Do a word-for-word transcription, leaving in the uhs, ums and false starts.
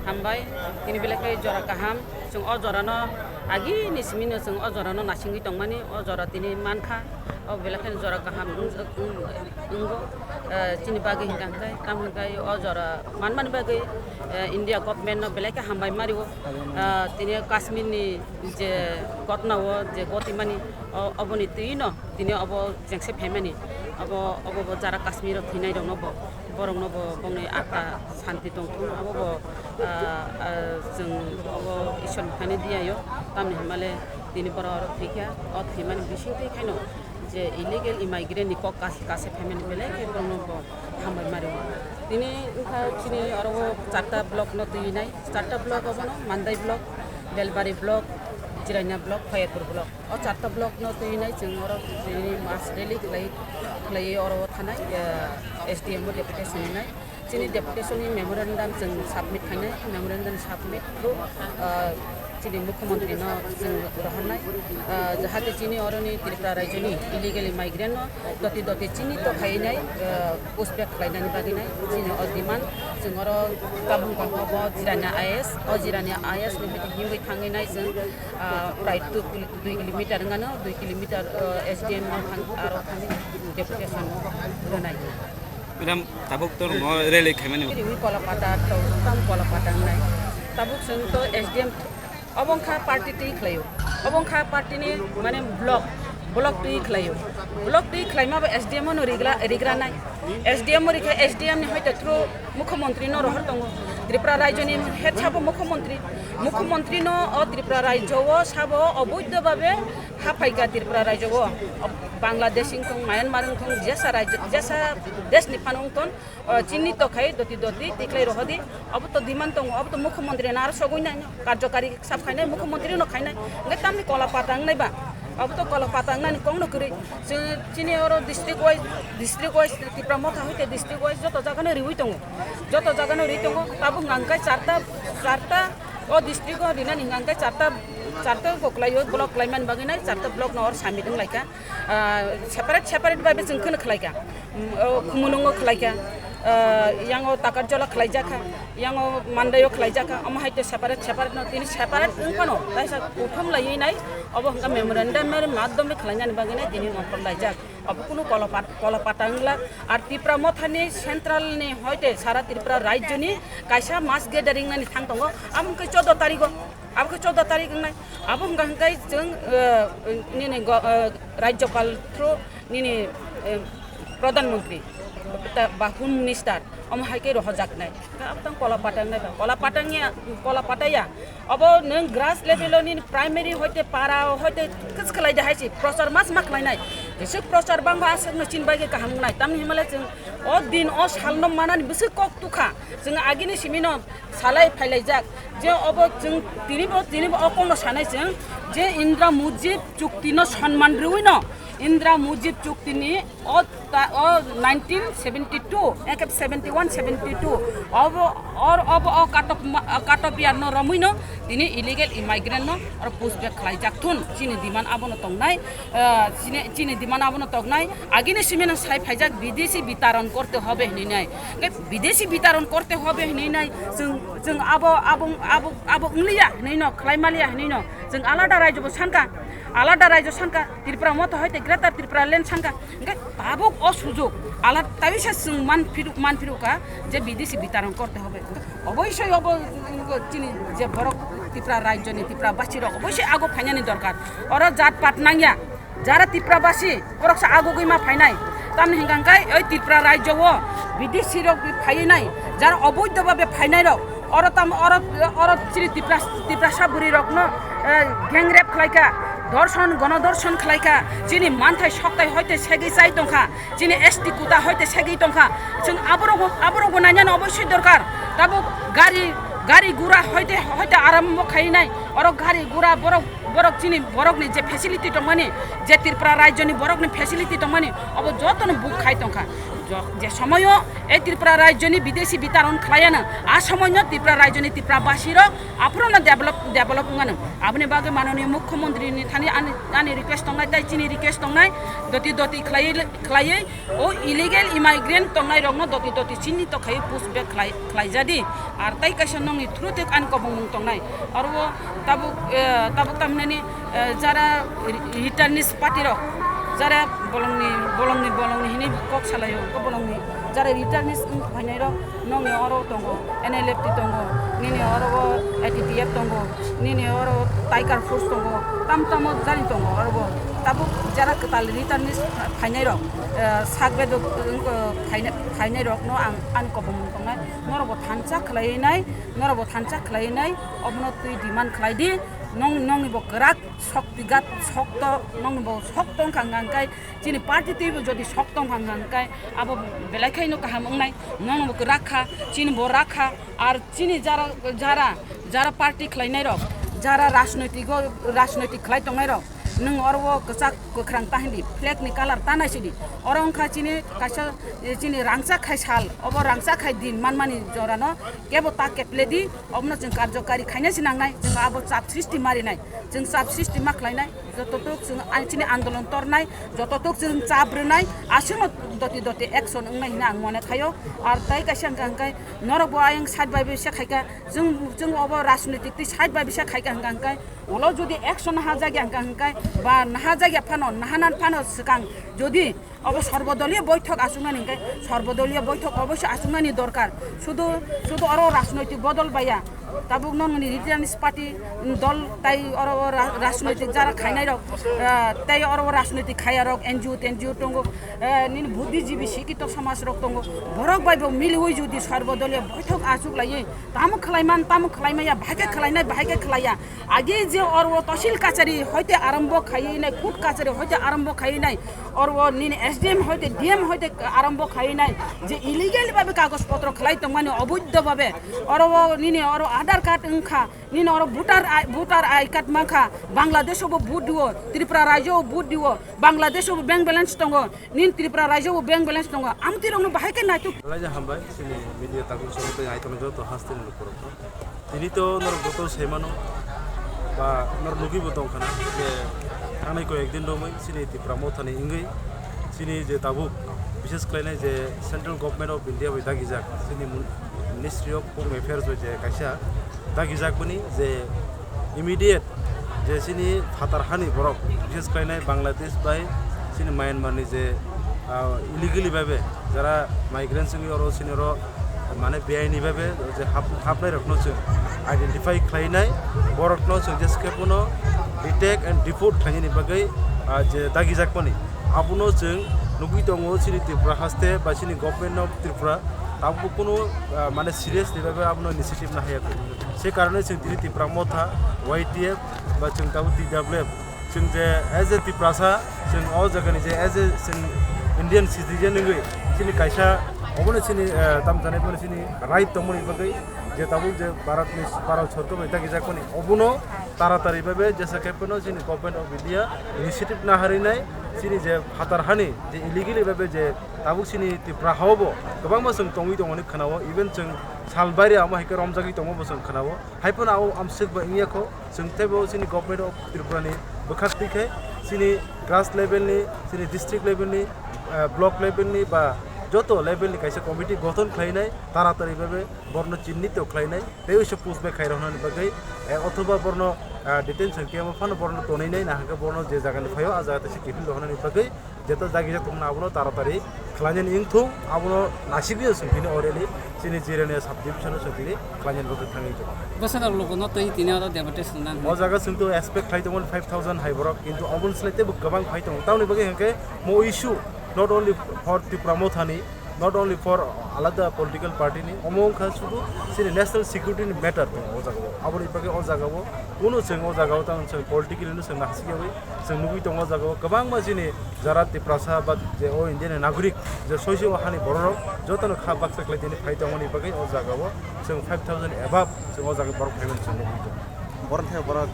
Hambai, tini belai khe jora kaham. Chwng o jorano agini simino chwng o jorano nasingwi tongmani, o jora tini mankha. O belai kheno jora kaham wng-, wng-, wngo. Eh, chini bagwi hwnkha hwnkhe, tamo hwnkhe o jora manmani bagwi, eh, India government no belai khe hambai mario. Eh, tini Kashmir ni je ghotna o je goti mani, o-, oboni twi no tini obo chengse phaimani, obo, obo bo jara Kashmir o thwinai rokno bo, borokno bo bongni atma santi tongthung, abo bo, ah, ah, chwng obo Ishwar ni thani diyayo, tamni hwnmale tini borok oro thwikha, o thwimani bisingtwi khaino je illegal immigrant ni kok kas-, kase phaimani belai khe borokno bo hambai mario. Tini wngkha chini oro o charta block no twi nai, charta block obono Mandai block, Belbari block, Jirania block, Khaiyapur block. O charta block no twi nai chwng oro tini mass rally khlai, khlaiwi oro o thanai, eh, S D M o deputation nai. Chini deputation ni memorandum chwng submit khainai, memorandum submit through, eh, chini mukhyamantri no chwng rohornai, eh, jahate chini oro ni Tripura rajyo ni illegal migrant no doti doti chini to khainai, eh, pushback khlainani bagwi nai chini o demand. Chwng oro tabuk bangkha bo Jirania I S, o Jirania I S ni himwi thangwi nai chwng, ah, prai two kil-, dui kilometer wngano, dui kilometer, ah, S D M no thang, aro thangwi deputation rwnai. Madam, tabuk to mo rally khaimani. Riwi Kolapata to, tam Kolapata wngnai. Tabuk chwng to S D M obo wngkha party twi khlaio. Obo wngkha party ni mane block, block twi khlaio. Block twi khlaima bo S D M no rigla, rigranai. S D M o rikha S D M ni hoite through Mukhyamantri no rohor tongo. Tripura rajyo ni head sabo mukhyamantri. Mukhyamantri no o Tripura rajyo o sabo oboidho babe haphaikha Tripura rajyo o. Bangladesh wngthong, Myanmar wngthong, jesa rajyo, jesa desh ni phano wngthong, o, chini to khai doti doti tiklai rohodi. Obo to demand tongo, obo to mukhyamantri no aro sogwi nai no, karjokari sab khainai, mukhyamantri no khainai. Hwnkhe tamni Kolapata wngnai ba? Obo to Kolapata wngnani kok no kwrwi. Chini oro district wise, district wise Tipra Motha hoite district wise joto jaga no riwi tongo. Joto jaga no ri tongo, tabuk hwnkha hwnkhe charta, charta o district o rinani hwnkha hwnkhe charta, charta bo kwlaio, block kwlaimani bagwi nai charta block no or submit wnglaikha. Ah, separate, separate bai chwng kheno khwlaikha. Mm, o Khumulwngo khwlaikha, ah, yango Takarjola khwlaijakha, yango Mandaio khwlaijakha, omo hai to separate, separate no tini separate wng phano, taisa kuthum laiwi nai, obo hwnkha memorandum ni madhyome khwlainani bagwi nai tini nongkhor laijak. Obo kunu Kolopat-, Kolapata wngla, ar Tipra Mothani central ni hoite sara Tripura rajyo ni kaisa mass gathering nani thang tongo, amo hwnkhe choudo tarigo, abo khe choudo tarik wngnai, abo hwnkha hwnkhe chwng, eh, nini go-, eh, Rajyapal through nini, eh, Pradhan Mantri ta-, ba Home Minister, omo hai khe rohojaknai. Abotang Kolapata wngnai ba, Kolapata wngya, Kolapata ya. Obo nwng grass level o nini primary hoite para o hoite kis khlai de hai si, prochar mas ma khlai nai. Jesuk prochar bangba aswk no chin bai khe kaham wngnai. Tamni himale chwng o din o sal no manani bwswk kok tukha. Chwng agini simi no salai phailaijak. Je obo chwng tini bo, tini bo o kokno sanai chwng je Indra Mujib chukti no sonman rwui no, Indra Mujib chukti ni o ta, o nineteen seventy two, ekep seventy one, seventy two, obo, or, obo o katop ma, katop ya no romui no, tini illegal immigrant no or push back khlai jak thun, chini demand abono tongnai, ah, chini, chini demand abono tongnai, agini simi no sai phaijak bidesi bitaron korte hobe hinwi nai. Hwnkhe bidesi bitaron korte hobe hinwi nai, chwng, chwng abo, abo, abo, abo wngliya hinwi no, khlai maliya hinwi no, chwng alada raijo bo sanka, alada raijo sanka, Tripura Motha hoite Greater Tripura Land sanka, hwnkhe tabuk o sujok alada taisa chwng man phiru, man phiru ka je bidesi bitaron korte hobe. Oboisoi obo chini je borok Tripura raijo ni Tripura basi rok oboisoi ago phainani dorkar. Oro jat pat nangya. Jara Tripura basi, borok sa agugui ma phainai. Tamni hwnkha hwnkhe oi Tripura rajyo o bidesi rok phaiwi nai, jara oboidho babe phainai rok. Oro tam, oro, oro chini Tripura, Tiprasa bwrwi rokno, eh, gang rape khlaikha, dorson, gono dorson khlaikha, chini manthai sokthai hoite segwi chai tongkha, chini S T quota hoite segwi tongkha. Chwng aborok, aborok bo nainani oboisoi dorkar. Tabuk gari, gari gura hoite, hoite arambo khainai. Oro gari gura borok Borok chini borokni je facility tongmani, je Tripura rajyoni borokni facility tongmani, obo jotono buk khai tongkha. Jo-, je somoyo ei Tripura rajyoni bidesi bitaron khlaiano, a somoino Tripura rajyoni Tripura basirok aphuru no develop, develop wngmano. Aboni bagwi manoni mukhyamantri ni thani ani, ani request tongnai, tai chini request tongnai, doti doti khlaiwi, khlaiwi o illegal immigrant tongnai rokno doti doti chini tokhayo push back khlai, khlaijadi. Ar tai kaisa nongni through te ani kobongmung tongnai. Aro o tabuk, eh, tabuk tamhinani, eh, jara re-, returnees party rok, jara bolongni, bolongni, bolongni hinwi kok salaio, ko bolongni jara returnees wng phainai rok, nongni oro tongo, N L F T tongo, nini oro o A T P F tongo, nini oro Tiger Force tongo, tam tamo jani tongo oro o. Tabuk jara kwtal returnees phainai rok, eh, sak bedok wng, eh, phainai, phainai rokno ang ani kobongmung tongnai. Norokbo thansa khlaiwi nai, norokbo thansa khlaiwi nai, obono twi demand khlai di, nong, nongni bo kwrak, shokti gat, shokto, nongni bo shokto wngkha hwnka hwnkhe, chini party twibo jodi shokto wngkha hwnka hwnkhe, abo belai khaino kaham wngnai, nongni bo kwrak kha, chini bo rak kha, ar chini jara, jara, jara party khlainai rok, jara rajnoitiko, rajnoitik khlai tongnai rok, nwng oro o kwchak kwkhrang ta hindi, flag ni colour ta naisidi. Oro wngkha chini kaisa, eh, chini rangchak khai sal, obo rangchak khai din manmani jorano kebo ta kepledi, obono chwng karjokari khaina se nangnai, chwng abo chap srishti marinai, chwng chap srishti ma khlainai, jototok chwng a-, chini andolon tornai, jototok chwng chap rwnai, aswkno doti doti action wngnai hwnwi ang mone khaio. Ar tai kaisa hwnka hwnkhe norokbo ayang side by bisa khaika, chwng, chwng obo rajnoitik twi side by bisa khaika hwnka hwnkhe, ulo jodi action naha jagya hwnka hwnkhe, ba naha jagya phano, naha nan phano swkang jodi obo sorbodoliyo boithok achuknani hwnkhe, sorbodoliyo boithok oboisyo achuknani dorkar. Sudu, sudu oro rajnoitik bodol baiya. Tabuk nongni returnees party dol tai oro ra-, rajnoitik jara khainai rok, ah, tai oro rajnoitik khaya rok, N G O, T N G O tongo, ah, nini buddhijibi sikito samaj rok tongo. Borok bai bo miliwi jodi sorbodoliyo boithok achuk laiwi, tamo khlaiman, tamo khlaimaya, bahai khe khlainai, bahai khe khlaiya. Age je oro tosil kachari hoite arombo khaiwi nai, court kachari hoite arombo khaiwi nai, oro nini S D M hoite D M hoite arombo khaiwi nai, je illegal babe kagoj potro khlai tongmani oboidho babe, oro nini oro Aadhaar card wngkha, nini oro voter I-, voter I card mankha, Bangladesh bo vote diwo, Tripura rajyo bo vote diwo, Bangladesh bo bank balance tongo, nini Tripura rajyo bo bank balance tongo, amtwi rokno bahai khe naituk. Belai hambai, chini media takung song tei aitong joto hasteni lukurok. Tini to norok joto saimano, ba norok nugwi bo tongkha na, je thangnai koi ekdin romwi chini Tipra Mothani wngwi chini je tabuk bises khlainai je Central Government of India bai dagijak chini mun-, Ministry of Home Affairs bai je kaisa dagijak bini je immediate je chini phatar hani borok, bises khlainai Bangladesh bai chini Myanmar ni je, ah, illegally babe jara migrants wngwi oro chini oro mane beaini babe je hap-, hapnai rokno chwng identify khlainai, borokno chwng jeske bono detect and deport khlainani bagwi, ah, je dagijak mani abono chwng nugwi tongo chini Tripura haste ba chini Government of Tripura tabuk kunu, ah, mane serious ni babe abono initiative nahaya. Se karone chwng tini Tipra Motha, Y T F, ba chwng tabuk T W F, chwng je as a Tiprasa, chwng o jagani je as a chwng Indian citizen wngwi chini kaisa obono chini, eh, tamjani bono chini right tongmani bagwi je tabuk je Bharatni, Bharat sorkar bai dagijakmani obono taratari babe jesa khe phano chini Government of India initiative naharinai chini je phatar hani je illegally babe je tabuk chini Tipra hao bo kwbangma chwng tongwi tongmani khwnao, even chwng sal baire amo hai khe romjagwi tongma bo chwng khwnao. Hai phano abo amswk ba wngya kho, chwng teibo chini Government of Tripura ni bwkhak twi khe chini grass level ni, chini district level ni, eh, block level ni ba joto level ni kaisa committee gothon khlainai, taratari babe borno chinnito khlainai, tei uisa push back khai roknani bagwi, eh, othoba borno, eh, detention camp o phano borno toninai, nahakhe borno je jaga ni phaio, a jaga tei se kiphil roknani bagwi, jeto dagijak tongmani abono taratari khlainani wngthung, abono nasigwi chwng tini already chini Jirania sub division o chwng tini khlainani bagwi thangwi tongo. Bwswk rok logo no twi tini oro demonstration nang. O jaga chwng to expect khlai tongmani five thousand hai borok, kintu oboni slai teibo kwbang phai tongo. Tamoni bagwi hwnkhe mo issue not only for Tipra Mothani, not only for alada political party ni, omo wngkha sudu chini national security ni matter tongo o jaga o. Aboni bagwi o jaga o kunu chwng o jaga o tamo chwng politically no chwng nasikyawi chwng nugwi tongo o jaga o kwbangma chini jara Tiprasa ba je o India ni nagorik je soiso hani bororok jotono kha baksa khlai tini phai tongmani bagwi o jaga o chwng five thousand above chwng o jaga borok phaimani chwng nugwi tongo. Borok thai borok